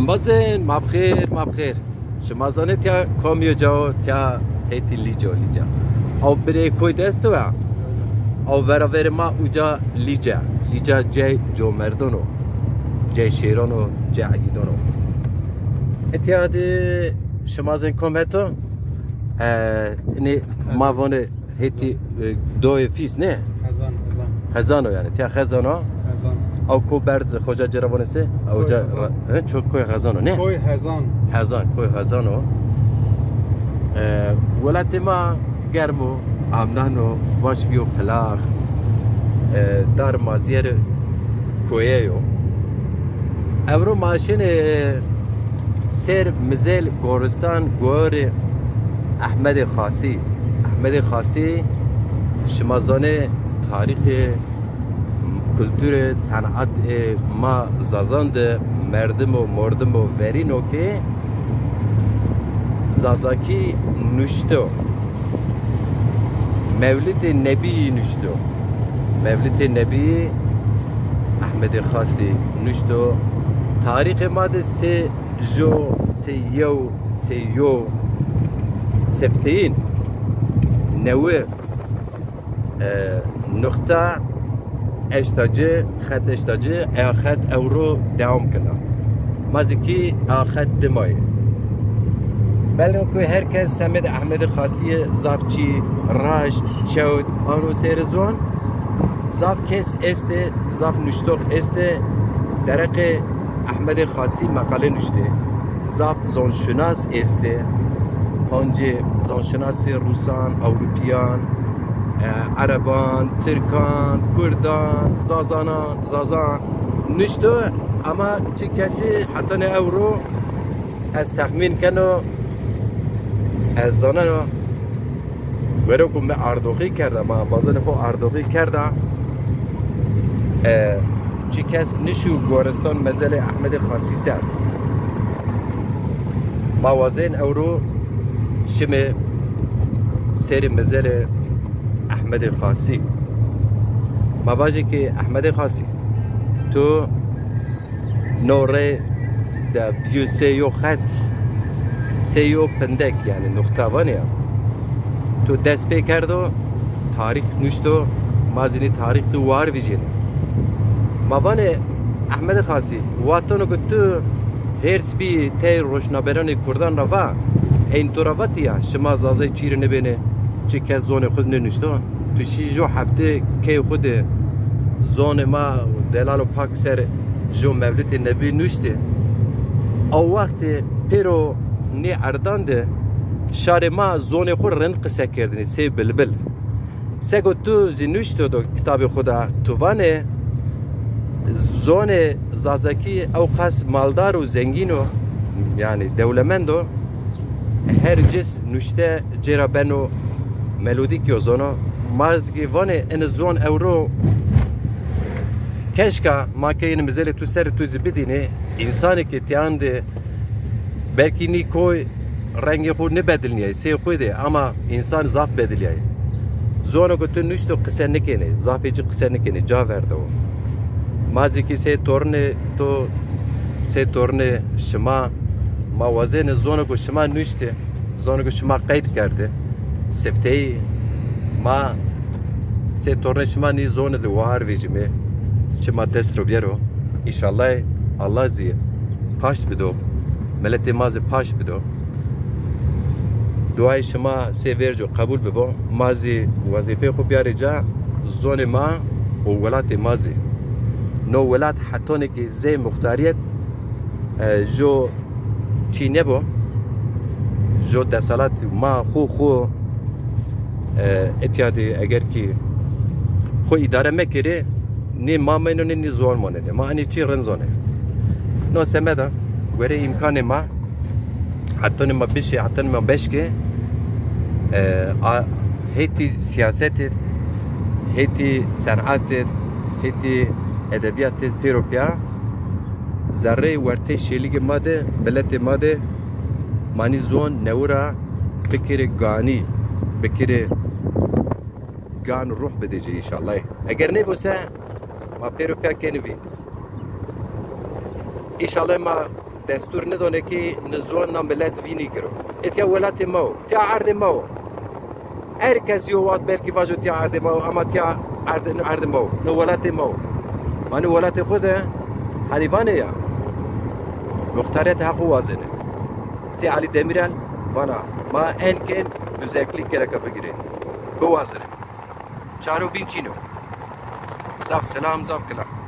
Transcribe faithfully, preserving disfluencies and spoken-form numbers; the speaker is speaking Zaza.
Embazên, ma bi xêr, ma bi xêr. Şima zanê tiya kamîyo cao, tiya hêtî Lîco, Lîca. Aw birê koy de esto ya. Aw vera verê ma uca Lîce. Lîca cey comerdon o. Cey şêron o, cey egîdon o. Etiya de şima zên kom heto? E, nê ma vonê Hêtî, e, doyê fîs ne? Hezan, Hezan. Hezan o yanî. Tiya Hezan o. Hezan. Ew ko berz xoca cera vonê se? Ew Koy ca Hezan. Ra-, he, çok koy Hezan o ne? Koy Hezan. Hezan, koy Hezan o. E, welatê ma germ o, amnan o, vaş bîyo pilax. E, dar mazîyer koye yo. Ewro ma şinê ser mizel goristan gorê Ehmedê Xasî. Ehmedê Xasî, şima zanê tarîxê, kulturê, senatê ma Zazan de merdim o, mordim o, verîn o ke Zazakî nuşto. Mewlidê Nebîyî nuşto. Mewlidê Nebîyî Ehmedê Xasî nuşto. Tarîxê ma de sê jo, sê yew, sê yo, sefteyîn, newi, e, nuxta eşta ci, xet eşta ci, eya xet ewro dewam kena. Ma zî kî eya xet dimayê. Belno ku her kes semedê Ehmedê Xasîye zaf çî raşt, çewt, ano sêri zon. Zaf kes estê, zaf nuştox estê, dereqê Ehmedê Xasî meqale nuştê. Zaf zonşinas estê. Hancê zonşinasê Rusan, Ewropîyan, e, Ereban, Tirkan, Kurdan, Zazanan, Zazan nuşto, ama çi kesî hetanê ewro ez texmîn keno, ez zaneno. Wero ku mi ardoxî kerda, ma embazanê xo ardoxî kerda, e, çi kes nişû goristan mezelê Ehmedê Xasî ser. Ma wazên ewro şimê serê mezelê Ehmedê Xasî. Ma vajê ki Ehmedê Xasî, tu no rê de bîyo sê yo xet, sê yo pindek, yanî nuqta vanê ya. Tu dest pê kerdo, tarîx nuşto, ma zî nî tarîx tu war vîjênî. Ma vanê Ehmedê Xasî, wextano ku tu hêrs bî tey roşnaberanê kurdan ra va, eyn to ra vatî ya, şima Zazay çîrê nêbênê, çi kes zonê xwu nênuşto? Tu şî jo hefte key xwu de zonê ma delalo pak ser jo mewlidê nebî nuştê. Ew wextê pêro nê erdan de şarê ma zonê xwu rind qise kerdinî, sey bilbil. Sego tu zî nuşto do kitabê xwu de, tu vanê zonê Zazakî ew qas maldar û zengîn o, yanî dewlemend o, her cis nuşte cêra beno melodîk yo zono. Ma zî vanê ini zon ewro keşka ma ke ini mizelê tu ser tu zî bidînê, însanê ke tiyan de belkî nî koy rengê xwu nêbedilnîyayê, sey xwu de, ama însan zaf bedilîyayê. Zono ke tu nuşto qise nêkenê, zafê ci qise nêkenê, ca verdo. Ma zî kî sey tornê to, sey tornê şima, ma wazenê zono ke şima nuştê, zono ke şima qeyd kerdê, sifteyî ma sey tornê şima nî zonê de war vejîmê, çi ma dest ro biyero. Înşallah Allah zî paşt bido, miletê ma zî paşt bido. Duayê şima sey verco qebul bibo. Ma zî wezîfeyê xwu biyarê ca, zonê ma û welatê ma zî. No welat hetonê ki zey muxtarîyet, e, jo çî nêbo. Jo desalat ma xwu xwu, e, etya de eger ki xwu îdare mekerê, nê ma meyno nê nî zon monenê. Ma enê çî rind zonê. No semeda gorê îmkanê ma, hetanê ma bişê, hetanê ma beşkê, e, a, hêtî sîyasetê, hêtî senatê, hêtî edebîyatê pêro pîya zerreyê wertê şêlîgê ma de, miletê ma de, ma nî zon newi ra bikirê ganî, bikirê gan ruh bidê ci înşallah. Eger nêbo se, ma pêro pîya kenî vînd. Înşallah ma Destûr nidonê ki ni ziwan na milet vînî giro. Etiya welatê ma o, tiya erdê ma o. Her kes yo wat belkî vajo tiya erdê ma o, ama tiya erdê, erdê ma o. No welatê ma o. Ma ni welatê xo de hanî vanê ya. Muxtariyet heqo wazenê. Sey Elî Demîrel vana, ma en kêm özellik gereka bigirê. Biwazenê. Çaro bîn çîn o. Zaf selam, zaf kilam.